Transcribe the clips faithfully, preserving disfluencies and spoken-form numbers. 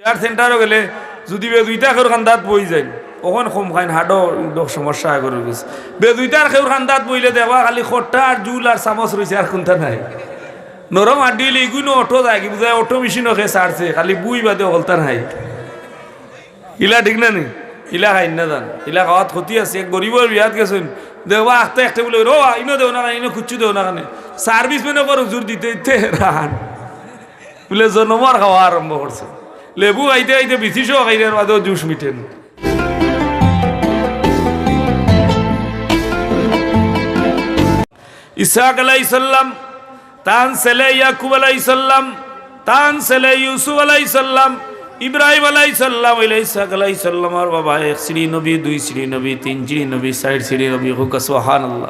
আর সেন্টারো গেলে যুদি বেজুইতা কেউর কান্দাত বই যাইন, অখন কম খাইন, হাড়ো একটু সমস্যা অয় গরুর গোস্ত। বেজুইতার কেউর কান্দাত বইলে দেখবা খালি খট্টা আর জুল আর চামচ রইছে, আর কুন্তা নাই। নরম হাড্ডি অইলে ইগুইনো অটো যায় কি বুঝায়, অটো মেশিনো কে ছাড়ছে, খালি বুই বাদে অকলতা নাই। ইলা ঠিক না নি? ইলা খাইন না যান, ইলা খাওয়াত ক্ষতি আছে। এক গরিবর বিয়াত গেছইন, দেখবা আখতা একটা বলে, "রো, ইনো দেও না কেনে, ইনো কুচ্ছু দেও না কেনে?" সার্ভিস মেনে কর হুজুর দিতে দিতে রান। বলে জনমর খাওয়া আরম্ভ করছে। লেবু খাইতে খাইতে বিসি সহ খাইলে আর বাদেও জুস মিটেন। ইসহাক আলাইহিস সালাম, তান ছেলে ইয়াকুব আলাইহিস সালাম, তান ছেলে ইউসুফ আলাইহিস সালাম, ইব্রাহিম আলাইহিস সালাম, অইলে ইসহাক আলাইহিস সালামর বাবা এক শ্রেণী নবী, দুই শ্রেণী নবী, তিন শ্রেণী নবী, চাইর শ্রেণী নবী, কউক্কা সুবহানাল্লাহ।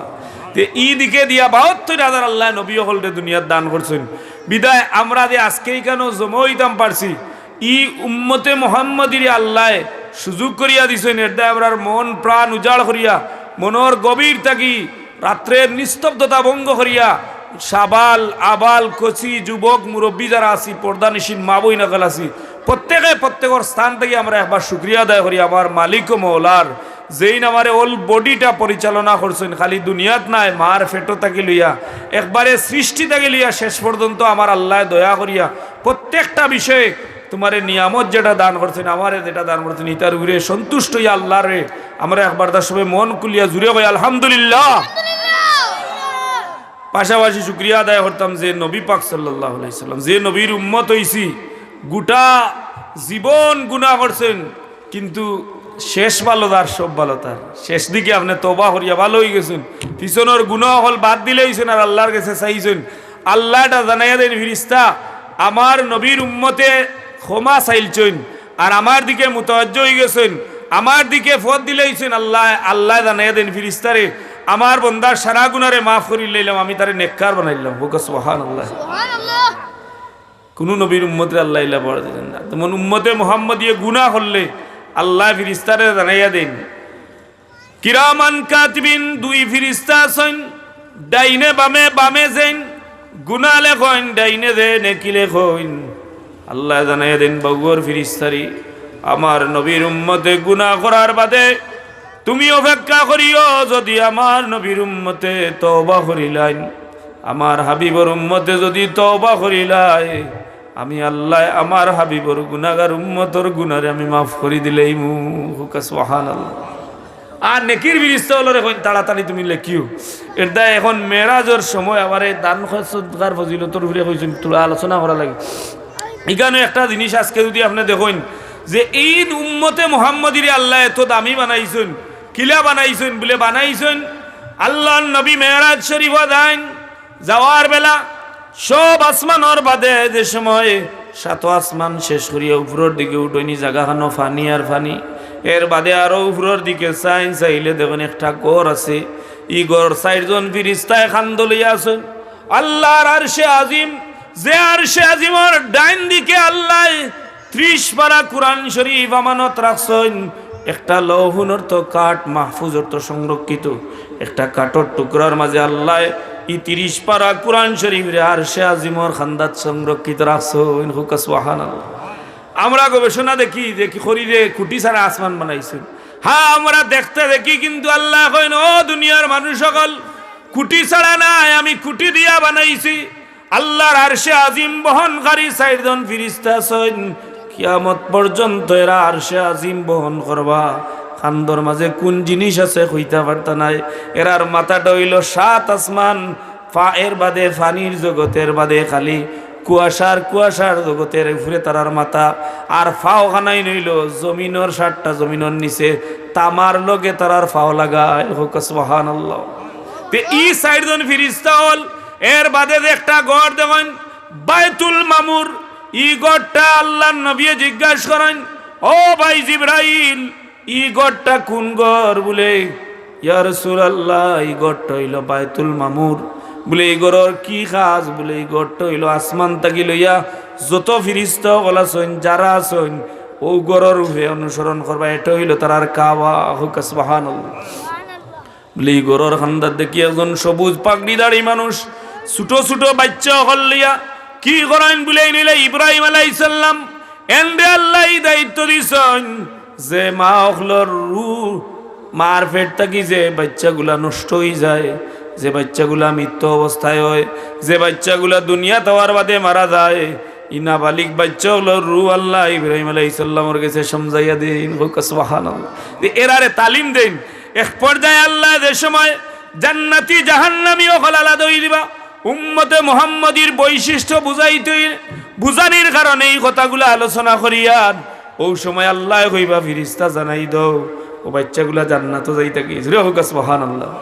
তে ই দিকে দিয়া বাহাত্তর হাজার আল্লায় নবী অকলরে দুনিয়াত দান করছইন। বিদায় আমরা যে আজকে ইখানো জমা অইতাম পারছি, ই উম্মতে মুহাম্মদীরে আল্লায় সুযোগ করিয়া দিছইন, এরদায় আমরার মন প্রাণ উজাড় করিয়া, মনর গভীর থাকি রাত্রের নিস্তব্ধতা ভঙ্গ করিয়া, সাবাল, আবাল, কচি, যুবক, মুরব্বী যারা আছি, পর্দানিশীন মা বইন অকল আছি, প্রত্যেকে প্রত্যেকর স্থান থাকি আমরা একবার শুকরিয়া আদায় করি আমার মালিক ও মওলার, যেইন আমারে অল বডিটা পরিচালনা করছইন, খালি দুনিয়াত নায়, মার পেটো থাকি লইয়া, একবারে সৃষ্টি থাকি লইয়া শেষ পর্যন্ত আমার আল্লায় দয়া করিয়া প্রত্যেকটা বিষয়ে তুমারে নিয়ামত যেটা দান করছইন, আমারে যেটা দান করছইন, ইতার উপরে সন্তুষ্ট অইয়া আল্লারে আমরা একবার তার সবে মন খুলিয়া জুরে কই আলহামদুলিল্লাহ। পাশাপাশি শুকরিয়া আদায় করতাম যে নবী পাক সাল্লাল্লাহু আলাইহি সাল্লাম, যে নবীর উম্মত অইছি, গোটা জীবন গুনাহ করছইন, কিন্তু শেষ ভালো তার, সব ভালো তার। শেষ দিকে আপনে তওবা করিয়া ভালো অইগেছইন, পিছনর গুনাহ অকল বাদ দিলাইছইন আর আল্লার গেছে চাইছইন। আল্লায় ইটা জানাইয়া দেইন ফিরিস্তা, আমার নবীর উম্মতে ক্ষমা চাইলছইন, আর আমার দিকে মুতাওয়াজ্জা অইগেছইন, আমার দিকে পথ দিলাইছইন। আল্লায়, আল্লায় জানাইয়া দেইন ফিরিস্তারে, আমার বন্দার সারা গুনারে মাফ করিলাইলাম, আমি তারে নেককার বানাইলাম। কউক্কা সুবহানাল্লাহ। সুবহানাল্লাহ। কুনু নবীর উম্মতরে আল্লায় ইলা পাওয়ার দিছইন না। যেমন উম্মতে মুহাম্মদীয়ে গুনাহ করলে আল্লায় ফিরিস্তারে জানাইয়া দেইন, কিরামান কাতিবিন, দুই ফিরিস্তা আছইন, ডাইনে বামে, বামে যেইন গুনাহ লেখইন, ডাইনে যেইন নেকি লেখইন। আল্লায় জানাইয়া দেইন, বাউগর ফিরিস্তারে, আমার নবীর উম্মতে গুনাহ করার বাদে তুমি অপেক্ষা করিও, যুদি আমার নবীর উম্মতে তওবা করিলাইন, আমার হাবিবর উম্মতে যুদি তওবা করিলায়, আমি আল্লায় আমার হাবিবর গুনাগার উম্মতর গুনারে আমি মাফ করি দিলাইমু। কউক্কা সুবহানাল্লাহ। আর নেকির ফিরিস্তা অকলরে কইন, "তাড়াতাড়ি তুমি লেখিও।" এরদায় এখন মেরাজর সময় আবার এই দান সদকার ফজিলতর উপরে কইছইন, থুড়া আলোচনা করা লাগে। ইখানো একটা জিনিস আজকে যুদি আপনে দেখইন যে এই উম্মতে মুহাম্মদীরে আল্লায় এত দামি বানাইছইন, কিলা বানাইছইন? বুলে বানাইছইন, আল্লার নবী মেরাজ শরীফো যাইন, যাওয়ার বেলা সব আসমানর বাদে যে সময় সাত আসমান শেষ করিয়া উপরর দিকে উঠইন, জাগাখানো ফানি আর ফানি। এর বাদে আরো উপরর দিকে চাইন, চাইলে দেখইন একটা ঘর আছে। ই ঘর চাইরজন ফিরিস্তায় কান্দো লইয়া আছইন। আল্লার আরশে আজিম, যে আরশে আজিমর ডাইন দিকে আল্লায় ত্রিশ পারা কুরআন শরীফ আমানত রাখছইন, একটা লৌহুন অর্থ কাঠ, মাহফুজ অর্থ সংরক্ষিত, একটা কাঠর টুকরার মাঝে আল্লায় ই ত্রিশ পারা কুরআন শরীফরে আরশে আজিমর কান্দাত সংরক্ষিত রাখছইন। কউক্কা সুবহানাল্লাহ। আমরা গবেষণা দেখি যে কি করি রে কুটি ছাড়া আসমান বানাইছইন। হ্যাঁ, আমরা দেখতে দেখি, কিন্তু আল্লায় কইন, "ও দুনিয়ার মানুষ অকল, কুটি ছাড়া নায়, আমি কুটি দিয়া বানাইছি।" আল্লার আরশে আজিম বহনকারী চাইরজন ফিরিস্তা আছইন। কিয়ামত পর্যন্ত এরা আরশে আজিম বহন করবা। কান্দর মাঝে কুন জিনিস আছে কইতা পারতা নায়। এরার মাথাটা অইলো সাত আসমান, পা-, এর বাদে পানির জগত, এর বাদে খালি কুয়াশার, কুয়াশার জগতর উপরে তারার মাথা। আর পাও খানাইন অইলো জমিনর সাতটা, জমিনর নিচে তামার লগে তারার পাও লাগাইল। কউক্কা সুবহানাল্লাহ। তে ই চাইরজন ফিরিস্তা অকল এর বাদে যে একটা ঘর দেখইন, বায়তুল মামুর, ই ঘরটা আল্লার নবীয়ে জিজ্ঞাস করইন, "ও ভাই জিব্রাইল, ই ঘরটা কুন ঘর?" বুলে, "ইয়া রাসূলুল্লাহ, ই ঘরটা অইলো বায়তুল মামুর।" বুলে, "ই ঘরর কি কাজ?" বুলে, "ই ঘরটা অইলো আসমান থাকি লইয়া যত ফিরিস্তা অকল আছইন, যারা আছইন, অউ ঘরর উপরে অনুসরণ করবা, এটা অইলো তারার কাবা।" কউক্কা সুবহানাল্লাহ। বুলে, ই ঘরর কান্দাত দেখি একজন সবুজ পাগড়িধারী মানুষ, ছোট ছোট বাইচ্চা অকল লইয়া কি করইন? বুলে, ইন অইলা ইব্রাহিম আলাইহিস সালাম, এনরে আল্লায় ই দায়িত্ব দিছইন যে মা অকলর রু, মার পেট থাকি যে বাইচ্চাগুলা নষ্ট অইযায়, যে বাইচ্চাগুলা মৃত অবস্থায় অয়, যে বাইচ্চাগুলা দুনিয়াত আওয়ার বাদে মারা যায়, ই নাবালিগ বাইচ্চা অকলর রু আল্লায় ইব্রাহিম আলাইহিস সালামর গেছে সমঝাইয়া দেইন। কউক্কা সুবহানাল্লাহ। তে এরারে তালিম দেইন। এক পর্যায়ে আল্লায় যে সময় জান্নাতি জাহান্নামী অকল আলাদা অই দিবা, উম্মতে মুহাম্মদীর বৈশিষ্ট্য বুঝাইতে, বুঝানির কারণে ই কথাগুলা আলোচনা করিয়ার। অউ সময় আল্লায় কইবা, "ফিরিস্তা জানাই দেও, অউ বাইচ্চাগুলা জান্নাতো যাইতা কি?" জোরে কউক্কা সুবহানাল্লাহ।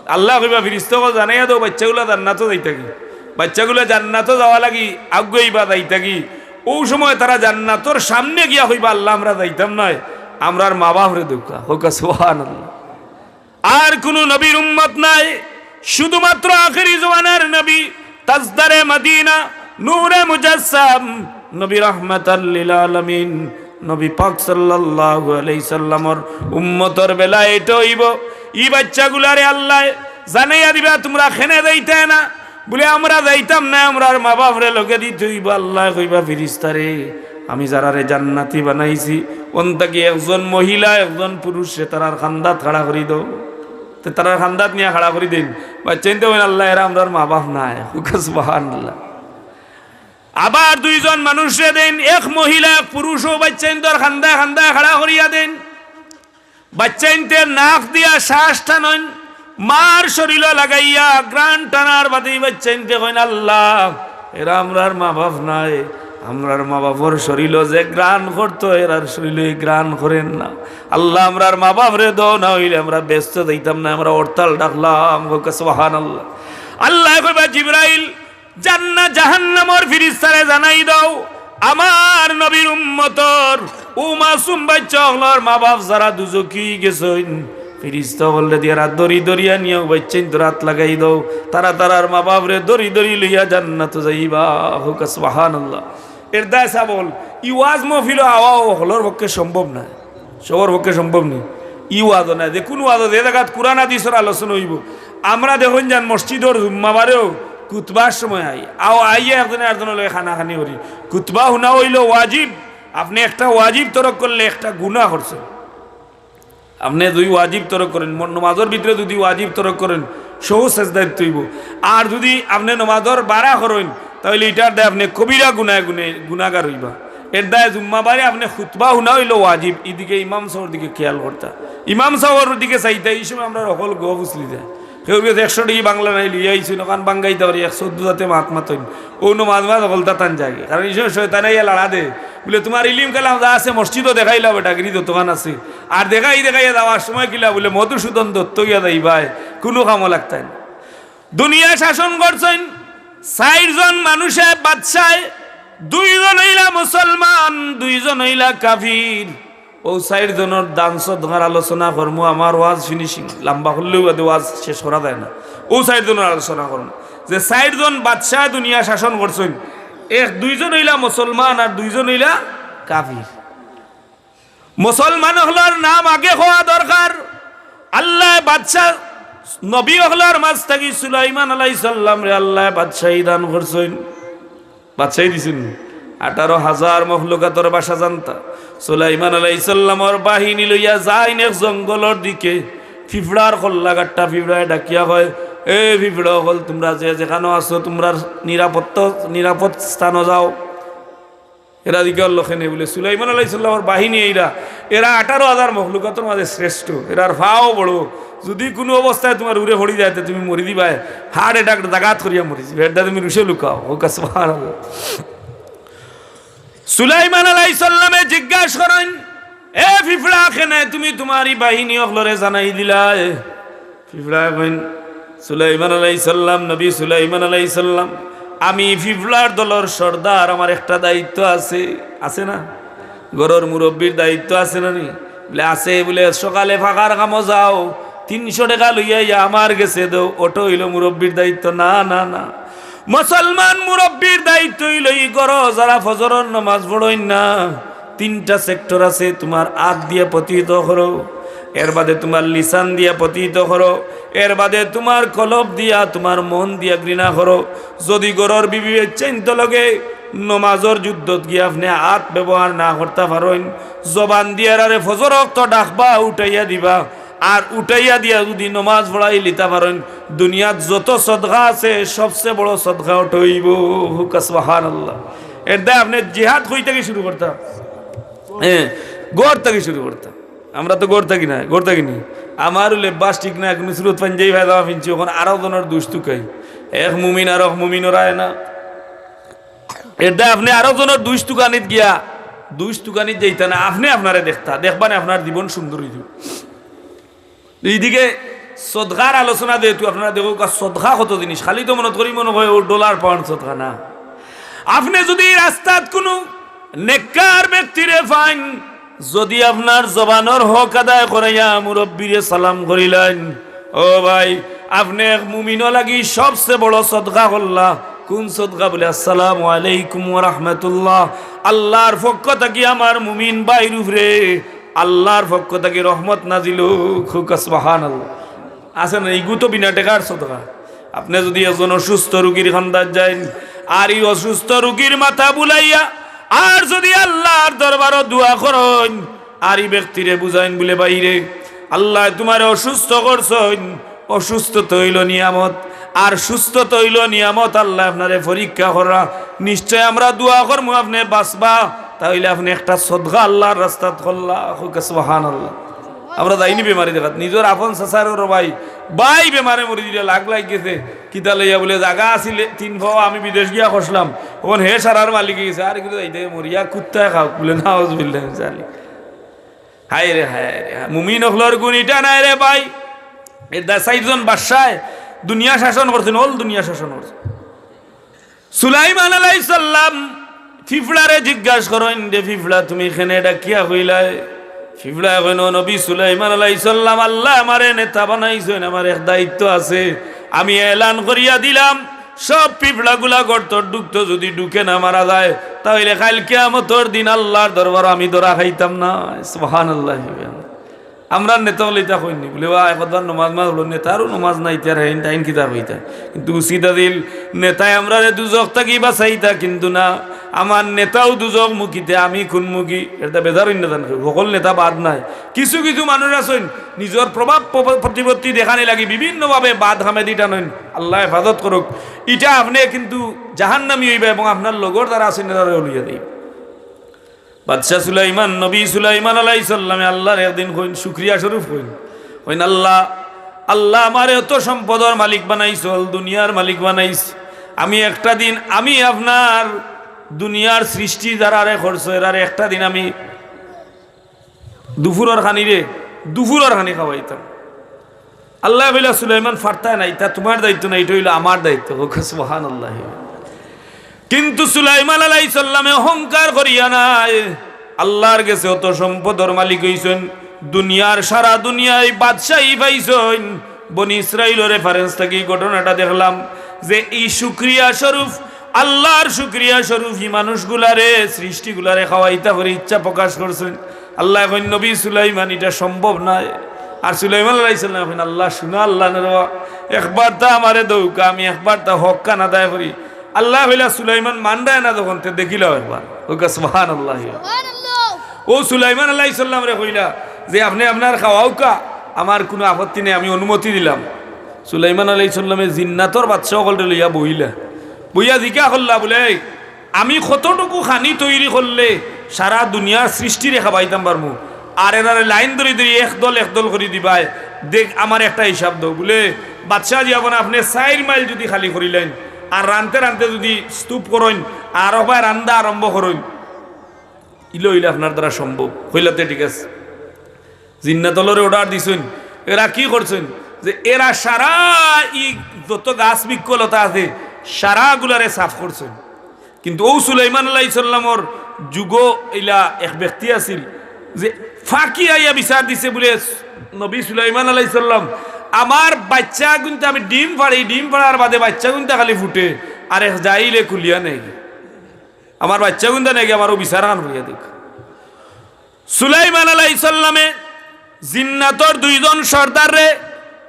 আল্লায় কইবা, "ফিরিস্তা অকল জানাইয়া দেও, বাইচ্চাগুলা জান্নাতো যাইতা কি? বাইচ্চাগুলা জান্নাতো যাওয়া লাগি আগুয়াইবা যাইতা কি?" অউ সময় তারা জান্নাতর সামনে গিয়া কইবা, "আল্লাহ, আমরা যাইতাম নায়, আমরার মা-বাফরে দেউক্কা।" কউক্কা সুবহানাল্লাহ। আর কুনু নবীর উম্মত নাই, শুধুমাত্র আখেরি জমানার নবী, তাজদারে মদিনা, নূরে মুজাসসাম, নবী রাহমাতাল লিল আলামিন, নবী পাক সাল্লাল্লাহু আলাইহি সাল্লামর উম্মতর বেলায় ইটা অইবো। ই বাইচ্চাগুলারে আল্লায় জানাইয়া দিবা, "তুমরা কেনে যাইতায় না?" বুলে, "আমরা যাইতাম নায়, আমরার মা-বাফরে লগে দিতে অইবো।" আল্লায় কইবা, "ফিরিস্তারে, আমি যারারে জান্নাতি বানাইছি, অন থাকি একজন মহিলা, একজন পুরুষরে তারার কান্দাত খাড়া করি দেও।" তে তারার কান্দাত নিয়া খাড়া করি দেইন। বাইচ্চাইন্তে কইন, "আল্লাহ, এরা আমরার মা-বাফ নায়।" কউক্কা সুবহানাল্লাহ। আবার দুইজন মানুষরে দেইন, এক মহিলা, এক পুরুষ, অউ বাইচ্চাইন্তর কান্দায় কান্দায় খাড়া করিয়া দেইন। বাইচ্চাইন্তে নাক দিয়া শ্বাস টানইন, মার শরীলো লাগাইয়া ঘ্রাণ টানার বাদে ই বাইচ্চাইন্তে কইন, "আল্লাহ, এরা আমরার মা-বাফ নায়, আমরার মা-বাফর শরীলো যে ঘ্রাণ করতো, এরার শরীলো ই ঘ্রাণ করের না। আল্লাহ, আমরার মা-বাফরে দেও, না অইলে আমরা বেহেস্তো যাইতাম নায়, আমরা হরতাল ডাকলাম।" কউক্কা সুবহানাল্লাহ। আল্লায় কইবা, জিব্রাইল, জান্নাত জাহান্নামর ফিরিস্তারে জানাই দেও, আমার নবীর উম্মতর অউ মাসুম বাইচ্চা অকলর মা-বাফ যারা দুজখি গেছইন, ফিরিস্তা অকলরে দিয়া রাত ধরি ধরিয়া নিয়া অউ বাইচ্চাইন্তর আত লাগাই দেও, তারা তারার মা-বাফরে ধরি ধরি লইয়া জান্নাতো যাইবা। কউক্কা সুবহানাল্লাহ। এর দায় সাবল, ই ওয়াজ মহফিলো আওয়া অকলর পক্ষে সম্ভব নায়। সবর পক্ষে সম্ভব নি? ই ওয়াজও নায়, যে কুনু ওয়াজও, যে জাগাত কুরআন হাদিসর আলোচনা অইবো। আমরা দেখইন যান মসজিদর জুম্মাবারেও খুতবার সময় আই, আও আইয়া একজনে আরজনর লগে কানাকানি করি। খুতবা হুনা অইলো ওয়াজিব, আপনে একটা ওয়াজিব তরক করলে একটা গুনা করছইন। আপনে যুদি ওয়াজিব তরক করইন, ম-, নমাজর ভিতরে যুদি ওয়াজিব তরক করইন, সৌ সেজদাত অইবো। আর যুদি আপনে নমাজর বারা করইন, তা অইলে ইটার দায় আপনে কবিরা গুনায় গুনে-, গুনাগার অইবা। এর দায় জুম্মাবারে আপনে খুতবা হুনা অইলো ওয়াজিব, ইদিকে ইমাম সাবর দিকে খেয়াল করতা। ইমাম সাবর দিকে চাইতা, ই সময় আমরার হকল গফ উছলি যায়। কেউর গেছে একশো টেকি বাংলা নাই লইয়া আইছইন, অখান বাঙ্গাইতা পারি, একশো দুজাতে মাত মাতইন। অউ নমাজ মাজ হকলতা তান যায়গি। কারণ ই সময় শয়তানে আইয়া লাড়া দে। বুলে, "তুমার ইলিম কালাম যা আছে মসজিদো দেখাইলাও বেটাগিরি যতখান আছে। আর দেখাই দেখাইয়া যাওয়ার সময় কিলা?" বুলে, "মধুসূদন দত্ত অইয়া যাইবায়, কুনু কামো লাগতায় না।" দুনিয়া শাসন করছইন চাইরজন মানুষে, বাদশায়, দুইজন অইলা মুসলমান, দুইজন অইলা কাফির। অউ চাইরজনর দান সদকার আলোচনা করমু, আমার ওয়াজ finishing, লাম্বা করলেও বাদে ওয়াজ শেষ করা যায় না। অউ চাইরজনর আলোচনা করমু, যে চাইরজন বাদশায় দুনিয়া শাসন করছইন, এক, দুইজন অইলা মুসলমান আর দুইজন অইলা কাফির। মুসলমান অকলর নাম আগে কওয়া দরকার। আল্লায় বাদশা, নবী অকলর মাঝ থাকি সুলাইমান আলাইহিস সালামরে আল্লায় বাদশাহী দান করছইন, বাদশাহী দিছইন। আঠারো হাজার মখলুকাতর ভাষা জানতা। সুলাইমান আলাইহিস সালামর বাহিনী লইয়া যাইন এক জঙ্গলর দিকে। ফিফড়ার খল্লা গাট্টা ফিফড়ায় ডাকিয়া কয়, "এ ফিফড়া অকল, তুমরা যে যেখানো আছো, তুমরার নিরাপত্তা, নিরাপদ স্থানো যাও।" এরা দিকে আল্লাহ খেনে বুলে, "সুলাইমান আলাইহিস সালামর বাহিনী এইরা, এরা আঠারো হাজার মখলুকাতর মাঝে শ্রেষ্ঠ, এরার ফাও বড়, যুদি কুনু অবস্থায় তুমার উরে পড়ি যায়, তে তুমি মরি দিবায়, heart attack জাগাত করিয়া মরি যাইবায়, এরদায় তুমি রুশে লুকাও।" কউক্কা সুবহানাল্লাহ। সুলাইমান আলাইহিস সালামে জিজ্ঞাস করইন, "এ ফিফড়া, খেনে তুমি তুমার ই বাহিনী অকলরে জানাই দিলায়?" ফিফড়ায় কইন, "সুলাইমান আলাইহিস সালাম, নবী সুলাইমান আলাইহিস সালাম, আমি ফিফড়ার দলর সর্দার, আমার একটা দায়িত্ব আছে, আছে না? ঘরর মুরব্বির দায়িত্ব আছে না নি?" বুলে, "আছে।" বুলে, "সকালে ফাঁকার কামো যাও, তিনশো টেকা লইয়া আইয়া আমার গেছে দেও, অটা অইলো মুরব্বির দায়িত্ব।" "না, না, না, মুসলমান মুরব্বির দায়িত্ব অইলো ই ঘরো যারা ফজরর নমাজ পড়ইন না, তিনটা sector আছে, তুমার আত দিয়া পতিত করো, এরবাদে তুমার লিসান দিয়া পতিত করো, এরবাদে তুমার কলব দিয়া, তুমার মন দিয়া ঘৃণা করো। যুদি ঘরর বিবি বাইচ্চাইন্তর লগে নমাজর যুদ্ধত গিয়া আপনে আত ব্যবহার না করতা পারইন, জবান দিয়া এরারে ফজর অক্ত ডাকবা, উঠাইয়া দিবা, আর উঠাইয়া দিয়া যুদি নমাজ পড়াইলিতা পারইন, দুনিয়াত যত সদকা আছে, সবচে বড় সদকা অটা অইবো। কউক্কা সুবহানাল্লাহ। এরদায় আপনে জিহাদ কই থাকি শুরু করতা? হ্যাঁ, ঘর থাকি শুরু করতা। আমরা তো ঘর থাকি না, ঘর থাকি নি। আমার অইলে বাস ঠিক না, কুনু সুরত পাঞ্জাবি পায়জামা পিনছি, অখন আরক জনর দুষ তুকাই। এক মুমিন আরক মুমিনর আয় না। এরদায় আপনে আরক জনর দুষ তুকানিত গিয়া, দুষ তুকানিত যাইতা না, আপনে আপনারে দেখতা, দেখবা নি আপনার জীবন সুন্দর অইযিবো। ইদিকে সদকার আলোচনা যেহেতু, আপনারা দেখউক্কা, সদকা কত জিনিস, খালি তো মনো করি মনো অয় অউ ডলার পাউন্ড সদকা না। আপনে যুদি রাস্তাত কুনু নেককার ব্যক্তিরে পাইন, যুদি আপনার জবানর হক আদায় করাইয়া মুরব্বিরে সালাম করিলাইন, ও ভাই, আপনে এক মুমিনর লাগি সবচে বড় সদকা করলা। কুন সদকা? বুলে, "আসসালামু আলাইকুম ওয়া রাহমাতুল্লাহ। আল্লার পক্ষ থাকি আমার মুমিন ভাইর উপরে আল্লার পক্ষ থাকি রহমত নাজিল অউক।" কউক্কা সুবহানাল্লাহ। আছে না, ইগু তো বিনা টেকার সদকা। আপনে যুদি একজন অসুস্থ রুগীর কান্দাত যাইন, আর ই অসুস্থ রুগীর মাথা বুলাইয়া, আর যুদি আল্লার দরবারো দোয়া করইন, আর ই ব্যক্তিরে বুঝাইন বুলে, "ভাইরে, আল্লায় তুমারে অসুস্থ করছইন, অসুস্থতা অইলো নিয়ামত, আর সুস্থতা অইলো নিয়ামত, আল্লায় আপনারে পরীক্ষা করা। নিশ্চয় আমরা দোয়া করমু আপনে বাঁচবা, তা অইলে আপনে একটা সদকা আল্লার রাস্তাত করলা।" কউক্কা সুবহানাল্লাহ। আমরা যাইনি বেমারি দেখাত, নিজর আপন চাচার ঘরর ভাই, ভাই বেমারে মরি দিলে লাগ লাগি গেছে, কিতা লইয়া? বুলে, "জাগা আছিল তিন পাও, আমি বিদেশ গিয়া খসলাম, অখন হে সারার মালিক অইগেছে, আর কিন্তু যাইতে মরিয়া কুত্তায় খাউক।" বুলে, "নাউজুবিল্লাহ মিন জালিক।" হায় রে, হায় রে, হায়। মুমিন অকলর গুণ ইটা নায় রে ভাই। এরদায় চাইরজন বাদশায় দুনিয়া শাসন করছইন, অল দুনিয়া শাসন করছইন। সুলাইমান আলাইহিস সালাম পিঁপড়ারে জিজ্ঞাস করইন, "রে পিঁপড়া, তুমি কেনে ডাকিয়া কইলায়?" পিঁপড়ায় কইন, "ও নবী সুলাইমান আলাইহিস সালাম, আল্লায় আমারে নেতা বানাইছইন, আমার এক দায়িত্ব আছে। আমি এলান করিয়া দিলাম, সব পিঁপড়াগুলা গর্তত ঢুকতো, যুদি ঢুকে না মারা যায়, তা অইলে কাইল কিয়ামতর দিন আল্লার দরবারো আমি ধরা খাইতাম না।" সুবহানাল্লাহ। আমরার নেতা অকলে ইতা কইন নি? বুলে, "ওয়া, একবার নমাজ মাজ অইলো, নেতারও নমাজ নাই, তার হেইন তাইন কিতা কইতা?" কিন্তু উচিত আছিল, নেতায় আমরারে দুজখ থাকি বাঁচাইতা, কিন্তু না, আমার নেতাও দুজখ মুখিতে, আমি কুন মুখী? এরদায় বেজার অইন না জান কেউ, হকল নেতা বাদ নায়। কিছু কিছু মানুষ আছইন, নিজর প্রভাব প-, প্রতিপত্তি দেখানি লাগি বিভিন্নভাবে বাদ কামেদি টানইন, আল্লায় হেফাজত করউক। ইটা আপনে কিন্তু জাহান্নামী অইবা এবং আপনার লগর যারা আছইন, তারারেও লইয়া যাইবা। বাদশা সুলাইমান, নবী সুলাইমান আলাইহিস সালামে আল্লারে একদিন কইন, শুকরিয়া স্বরূপ কইন, কইন, "আল্লাহ, আল্লায় আমারে অত সম্পদর মালিক বানাইছইন, দুনিয়ার মালিক বানাইছইন, আমি একটা দিন, আমি আপনার দুনিয়ার সৃষ্টি যারারে করছো, এরারে একটা দিন আমি দুপুরর খানিরে, দুপুরর খানি খাওয়াইতাম।" আল্লায় কইলা, "সুলাইমান, পারতায় না, ইটা তুমার দায়িত্ব না, ইটা অইলো আমার দায়িত্ব।" কউক্কা সুবহানাল্লাহ। কিন্তু সুলাইমান আলাইহিস সালামে অহংকার করিয়া নায়, আল্লার গেছে অত সম্পদর মালিক অইছইন, দুনিয়ার সারা দুনিয়ায় বাদশাহী পাইছইন। বনি ইসরাইলর reference থাকি ঘটনাটা দেখলাম যে ই শুকরিয়া স্বরূপ, আল্লার শুকরিয়া স্বরূপ ই মানুষগুলারে, সৃষ্টিগুলারে খাওয়াইতা করি ইচ্ছা প্রকাশ করছইন। আল্লায় কইন, "নবী সুলাইমান, ইটা সম্ভব নায়।" আর সুলাইমান আলাইহিস সালামে কইন, "আল্লাহ, শুনা আল্লাহ না রে বা, একবার তা আমারে দেউক্কা, আমি একবার তা হকখান আদায় করি।" আল্লায় কইলা, "সুলাইমান মানরায় না যখন, তে দেখিলাও একবার।" কউক্কা সুবহানাল্লাহ। অউ সুলাইমান আলাইহিস সালামরে কইলা যে, "আপনে আপনার খাওয়াউক্কা, আমার কুনু আপত্তি নাই, আমি অনুমতি দিলাম।" সুলাইমান আলাইহিস সালামে জিন্নাতর বাদশা অকলরে লইয়া বইলা, বইয়া জিকা করলা বুলে, "আমি কতটুকু খানি তৈরি করলে সারা দুনিয়ার সৃষ্টিরে খাবাইতাম পারমু, আর এরারে লাইন ধরি ধরি এক দল এক দল করি দিবায়, দেখ আমার একটা হিসাব দেও।" বুলে, "বাদশা জি, আপনে চাইর মাইল যুদি খালি করিলাইন, আর রানতে রানতে যুদি স্তূপ করইন, আর অবায় রান্দা আরম্ভ করইন, ইলা অইলে আপনার দ্বারা সম্ভব।" কইলা, "তে ঠিক আছে।" জিন্নাতলরে order দিছইন, এরা কি করছইন? যে এরা সারা ই যত গাছ বৃক্ষ লতা আছে, সারাগুলারে সাফ করছইন। কিন্তু অউ সুলাইমান আলাইহিস সালামর যুগো ইলা এক ব্যক্তি আছিল, যে ফাঁকি আইয়া বিচার দিছে বুলে, নবী সুলাইমান আলাইহিস সালাম, "আমার বাইচ্চা গুনতা আমি ডিম ফাড়ি, ডিম ফাড়ার বাদে বাইচ্চা গুনতা খালি ফুটে, আর এক জাইলে কুলিয়া নেয় গি। আমার বাইচ্চা গুনতা নেয় গি, আমার অউ বিচার খান করিয়া দেউক।" সুলাইমান আলাইহিস সালামে জিন্নাতর দুইজন সর্দাররে,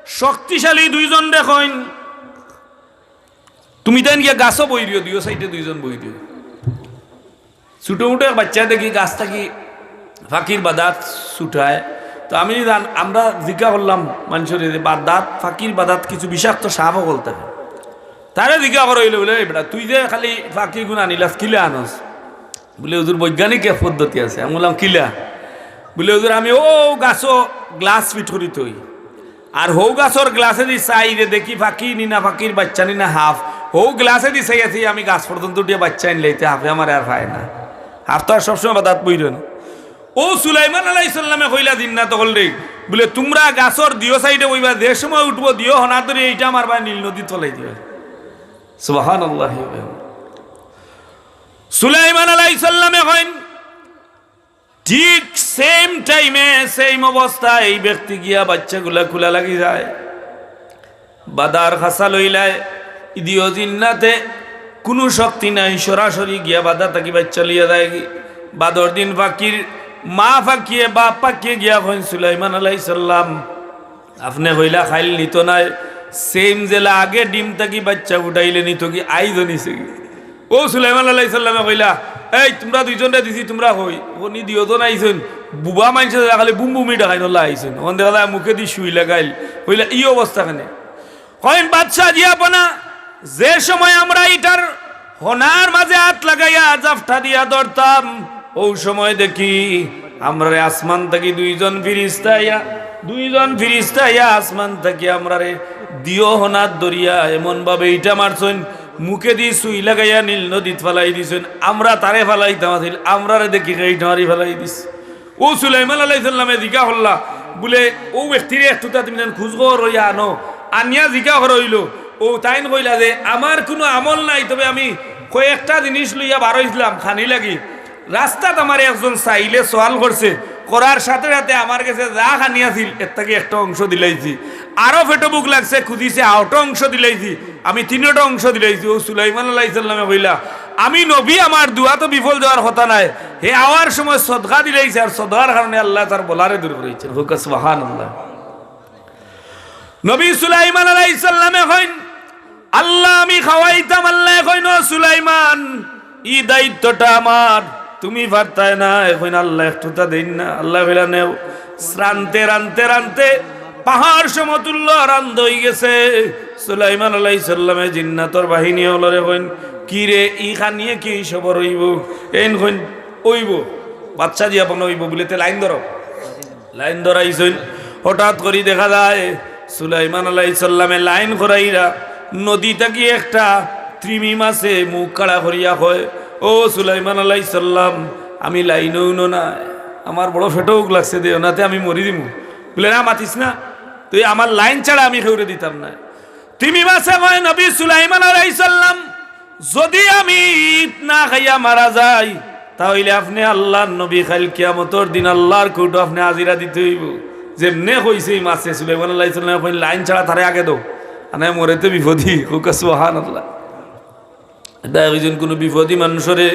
শক্তিশালী দুইজনরে কইন, "তুমি তাইন গিয়া গাছো বই দিও, দুইও সাইডে দুইজন বই দিও।" ছোটো মোটো এক বাচ্চায় দেখি গাছ থাকি ফাকির বাদাত ছুটায়। তো আমি জান-, আমরা জিজ্ঞা করলাম মানষরে যে বাদাত, ফাকির বাদাত কিছু বিষাক্ত সাপ অকল থাকে। তারে জিজ্ঞা করা অইলো বুলে, "এই বেটা, তুই যে খালি ফাকিরগুন আনিলাস, কিলা আনস?" বুলে, "হুজুর, বৈজ্ঞানিক এক পদ্ধতি আছে।" আমি বুললাম, "কিলা?" বুলে, "হুজুর, আমি অউ গাছো গ্লাস ফিট করি থই, আর হউ গাছর গ্লাসেদি চাই যে দেখি ফাকি নি না, ফাকির বাচ্চা নি না হাফ, হউ গ্লাসেদি চাই আছি আমি গাছ পর্যন্ত উঠিয়া বাচ্চা আনলে ইতে হাফে আমারে আর পায় না, হাফ তো আর সবসময় বাদাত বইরে না।" অউ সুলাইমান আলাইহিস সালামে কইলা জিন্নাত অকলরে, বুলে, "তুমরা গাছর দিও সাইডে বইবা, যে সময় উঠবো দিও হনাত ধরি ইটা আমার বায় নীল নদীত ফালাই দিবা।" সুবহানাল্লাহ। সুলাইমান আলাইহিস সালামে কইন, ঠিক সেম টাইমে, সেম অবস্থায় এই ব্যক্তি গিয়া বাচ্চাগুলা কুলা লাগি যায়। বাদার খাসা লইলায়, ইদিও জিন্নাতে কুনু শক্তি নাই, সরাসরি গিয়া বাদা থাকি বাচ্চা লইয়া যায়গি। বাদর দিন ফাকির মা ফাকিয়ে, বাপ ফাকিয়ে গিয়া কইন, "সুলাইমান আলাইহিস সালাম, আপনে কইলা খাইল নিতো নায়, সেম যেলা আগে ডিম থাকি বাচ্চা ফুটাইলে নিতোগি, আইজও নিছেগি।" অউ সুলাইমান আলাইহিস সালামে কইলা, "এই তুমরা দুইজনরে দিছি, তুমরা কই?" "অউ নি দিওজন আইছইন, বুবা মানষে যেলা খালি বুম বুমি ডাকাইনলা আইছইন, অখন দেখা যায় মুখেদি সুই লাগাইল।" কইলা, "ই অবস্থা কেনে?" কইন, "বাদশা জিয়াপনা, যে সময় আমরা ইটার হনার মাঝে আত লাগাইয়া জাফটা দিয়া ধরতাম, অউ সময় দেখি আমরারে আসমান থাকি দুইজন ফিরিস্তা আইয়া, দুইজন ফিরিস্তা আইয়া আসমান থাকি আমরারে দিও হনাত ধরিয়া এমন ভাবে ইটা মারছইন, মুখেদি সুই লাগাইয়া নীল নদীত ফালাই দিছইন, আমরা তারে ফালাইতাম আছিল, আমরারে দেখি কেইটা মারি ফালাই দিছে।" অউ সুলাইমান আলাইহিস সালামে জিকা করলা, বুলে, "অউ ব্যক্তিরে একটুতা তুমি যেন খুঁজ করিয়া আনো।" আনিয়া জিকা করা অইলো, অউ তাইন কইলা যে, "আমার কুনু আমল নাই, তবে আমি কয়েকটা জিনিস লইয়া বার অইছলাম খানি লাগি। রাস্তাত আমারে একজন চাইলে সওয়াল করছে, করার সাথে সাথে আমার গেছে যা খানি আছিল, এর থাকি একটা অংশ দিলাইছি। আরো পেটো ভুক লাগছে, খুজিছে, আরোটা অংশ দিলাইছি। আমি তিনোটা অংশ দিলাইছি।" অউ সুলাইমান আলাইহিস সালামে কইলা, "আমি নবী, আমার দোয়া তো বিফল যাওয়ার কথা নায়। হে আওয়ার সময় সদকা দিলাইছে, আর সদকার কারণে আল্লায় তার বলারে দূর করাইছইন।" কউক্কা সুবহানাল্লাহ। নবী সুলাইমান আলাইহিস সালামে কইন, "আল্লাহ, আমি খাওয়াইতাম।" আল্লায় কইন, "ও সুলাইমান, ই দায়িত্বটা আমার, তুমি পারতায় না।" অখন আল্লায় একটুতা দেইন না। আল্লায় কইলা, "নেও।" রানতে, রানতে, রানতে পাহাড় সমতুল্য রান্দা অইগেছে। সুলাইমান আলাইহিস সালামে জিন্নাতর বাহিনী অকলরে কইন, "কিরে, ই খানিয়ে কি সবর অইবো?" এইন কইন, "অইবো, বাদশা জিয়াপনা অইবো।" বুলে, "তে লাইন ধরো।" লাইন ধরাইছইন। হঠাৎ করি দেখা যায় সুলাইমান আলাইহিস সালামে লাইন করাইরা নদী থাকি একটা তিমি মাছে মুখ কাড়া করিয়া কয়, "ও সুলাইমান আলাইহিস সালাম, আমি লাইনো উনো না, আমার বড় পেটো ভুক লাগছে দে, অনাতে আমি মরি দিমু।" বুলে, "না, মাতিস না, তুই আমার লাইন ছাড়া আমি কেউরে দিতাম না।" তিমি মাছে কয়, "নবী সুলাইমান আলাইহিস সালাম, যুদি আমি ইতা না খাইয়া মারা যাই, তা অইলে আপনে আল্লার নবী, কাইল কিয়ামতর দিন আল্লার কোর্টো আপনে হাজিরা দিতে অইবো। যেমনে কইছে ই মাছে, সুলাইমান আলাইহিস সালামে কইন, 'লাইন ছাড়া তারে আগে দেও, আনে মরে তো বিপদি।'" কউক্কা সুবহানাল্লাহ। ইটা একজন কুনু বিপদি মানষরে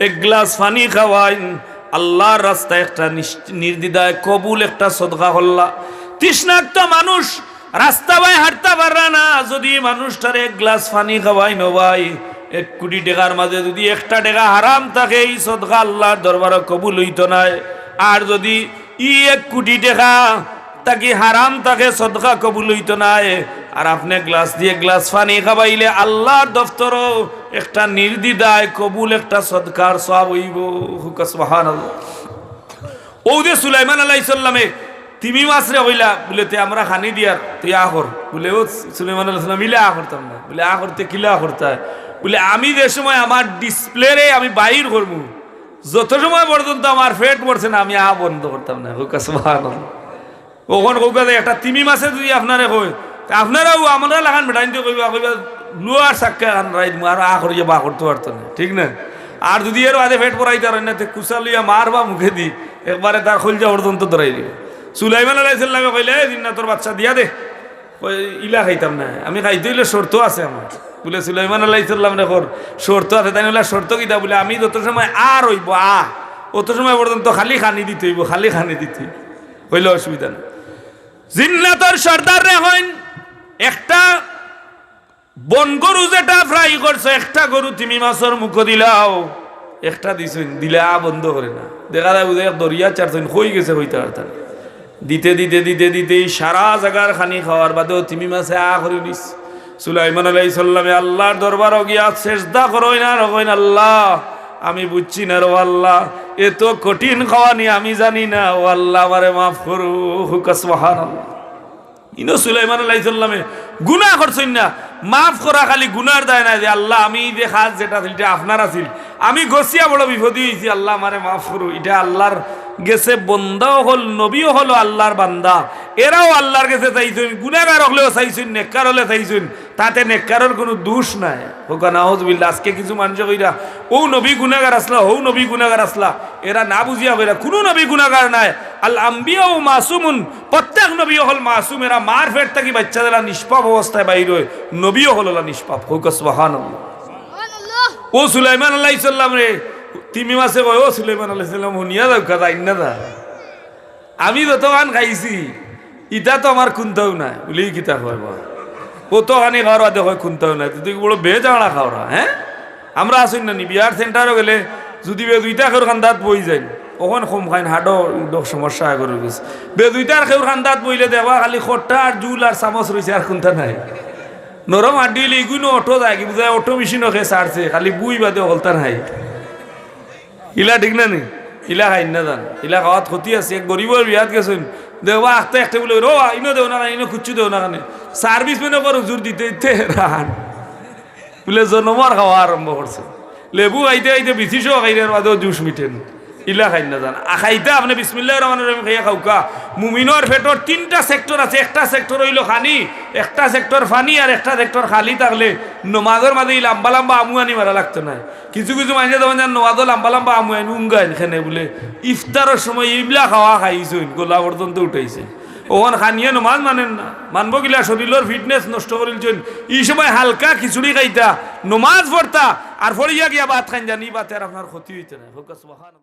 এক গ্লাস পানি খাওয়াইন, আল্লার রাস্তায় একটা নিস-, নির্দ্বিধায় কবুল একটা সদকা করলা। তৃষ্ণার্ত মানুষ রাস্তা বায় হারতা পাররা না, যুদি মানুষটারে এক গ্লাস পানি খাওয়াইন, ও ভাই, এক কুটি টেকার মাঝে যুদি একটা টেকা হারাম থাকে, ই সদকা আল্লার দরবারো কবুল অইতো নায়। আর যুদি ই এক কুটি টেকা থাকি হারাম থাকে, সদকা কবুল অইতো নায়। আর আপনে গ্লাস দি এক গ্লাস পানি খাওয়াইলে আল্লার দফতরো একটা নির্দ্বিধায় কবুল একটা সদকার সওয়াব অইবো। কউক্কা সুবহানাল্লাহ। অউ যে সুলাইমান আলাইহিস সালামে তিমি মাছরে কইলা, বুলে, "তে আমরা খানি দিয়ার, তুই আ কর।" বুলে, "ও সুলাইমান আলাইহিস সালাম, ইলা আ করতাম না।" বুলে, "আ করতে কিলা আ করতায়?" বুলে, "আমি যে সময় আমার ডিসপ্লেরে আমি বাইর করমু, যত সময় পর্যন্ত আমার পেট ভরছে না, আমি আ বন্ধ করতাম না।" কউক্কা সুবহানাল্লাহ। অখন কউক্কা যে একটা তিমি মাছে যুদি আপনারে কয়, তে আপনারাও আমরা লাখান বেটাইন্তে কইবা, কইবা, "লুয়ার চাক্কা খান রাইত মু, আর আ করিয়া বার করতে পারতো না।" ঠিক না? আর যুদি এর বাদে পেট ভরাইতার অইন্যা, তে কুচা লইয়া মারবা মুখেদি, একবারে তার কইলজা পর্যন্ত ধরাই দিবা। সুলাইমান আলাইহিস সালামে কইলা, "এ জিন্নাতর বাদশা, দিয়া দে।" কয়, "ইলা খাইতাম না, আমি খাইতে অইলে শর্ত আছে আমার।" বুলে, "সুলাইমান আলাইহিস সালামরে কর, শর্ত আছে।" তাইন কইলা, "শর্ত কিতা?" বুলে, "আমি যত সময় আ রইবো, আ, অত সময় পর্যন্ত খালি খানি দিতে অইবো, খালি খানি দিতে অইবো।" কইলা, "অসুবিধা নাই।" জিন্নাতর সর্দাররে কইন, "একটা বন গরু যেটা ফ্রাই করছো, একটা গরু তিমি মাছর মুখো দিলাও, একটা দিছইন, দিলে আ বন্ধ করে না। দেখা যায় বুঝে এক দরিয়া চারছইন, কই গেছে কইতা পারতা না। দিতে দিতে দিতে দিতে এই সারা জাগার খানি খাওয়ার বাদেও তিমি মাছে আ করি নিছ। সুলাইমান আলাইহিস সালামে আল্লাহর দরবারো গিয়া সেজদা করইন আর কইন, "আল্লাহ, আমি বুঝছি না রে আল্লাহ, এত কঠিন খাওয়ানি আমি জানি না, ও আল্লাহ আমারে মাফ করো।" কউক্কা সুবহানাল্লাহ। ইনো সুলাইমান আলাইহিস সালামে গুনাহ করছইন না, মাফ করা খালি গুনার দায় নায় যে, "আল্লাহ, আমি যে কাজ যেটা আছিল, ইটা আপনার আছিল, আমি গছিয়া বড় বিপদি অইছি, আল্লাহ আমারে মাফ করো।" ইটা আল্লাহর গেছে বন্দা অকল, নবী অকলও আল্লাহর বান্দা, এরাও আল্লাহর গেছে চাইছইন, গুনাগার অকলেও চাইছইন, নেককার অকলে চাইছইন, তাতে নেককারর কুনু দুষ নাই। কউক্কা নাউজুবিল্লাহ। আজকে কিছু মানষে কইরা, "অউ নবী গুনাগার আছলা, হউ নবী গুনাগার আছলা", এরা না বুঝিয়া কইরা, কুনু নবী গুনাগার নায়। আল আম্বিয়াউ মাসুমুন, প্রত্যেক নবী অকল মাসুম, এরা মার পেট থাকি বাইচ্চা যেলা নিষ্পাপ অবস্থায় বাইর অয়, নবী অকল অলা নিষ্পাপ। কউক্কা সুবহানাল্লাহ। ও সুলাইমান আলাইহিস সালামরে তিমি মাছে কয়, "ও সুলাইমান আলাইহিস সালাম, হুনিয়া যাউক্কা, যাইন না যা। আমি যতখান খাইছি, ইটা তো আমার কুন্তাউ নায়।" বুলে, "ই কিতা কয় বা? অতখানি খাওয়ার বাদে কয় কুন্তাউ নায়? তুই তো বড় বেজাড়া খাওরা, হ্যাঁ?" আমরা আছইন না নি, বিয়ার সেন্টারো গেলে যুদি বে দুইটা কেউর কান্দাত বই যাইন, অখন কম খাইন, হাডো উডো সমস্যা আগর গেছে। বে দুইটার কেউর কান্দাত বইলে দেখবা খালি খট্টা আর জুল আর চামচ রইছে, আর কুন্তা নাই। নরম হাড্ডি অইলে ইগুইনো অটো যায় কি বুঝায়, অটো মেশিনো কে ছাড়ছে, খালি বুই বাদে অকলতা নাই। ইলা ঠিক না নি? ইলা খাইন না যান, ইলা খাওয়াত ক্ষতি আছে। এক গরিবর বিয়াত গেছইন, দেখবা আখতা এক টেবুল, "ও, ইনো দেও না কেনে, ইনো কুচ্ছু দেও না কেনে?" সার্ভিস মেনো কর হুজুর দিতে দিতে রান। বুলে জনমর খাওয়া আরম্ভ করছে। লেবু খাইতে খাইতে বিসি সহ খাইলে এর বাদেও জুস মিটেন। ইলা খাইন না যান। আ, খাইতা আপনে বিসমিল্লাহির রহমানির রহিম খাইয়া খাউক্কা। মুমিনর পেটর তিনটা সেক্টর আছে, একটা সেক্টর অইলো খানি, একটা সেক্টর ফানি, আর একটা সেক্টর খালি থাকলে নমাজর মাঝে ই লাম্বা লাম্বা আমুয়ানি মারা লাগতো নায়। কিছু কিছু মানষে দেখইন যান নমাজো লাম্বা লাম্বা আমুয়াইন, উঙ্গাইন কেনে বুলে, ইফতারর সময় ইবলা খাওয়া খাইছইন, গলা পর্যন্ত উঠাইছে। অখন খানিয়ে নমাজ মানইন না, মানবো কিলা, শরীলর ফিটনেস নষ্ট করিলছইন। ই সময় হালকা খিচুড়ি খাইতা, নমাজ পড়তা, আর পড়িয়া গিয়া ভাত খাইন যান, ই ভাতে আর আপনার ক্ষতি অইতো নায়। কউক্কা সুবহানাল্লাহ।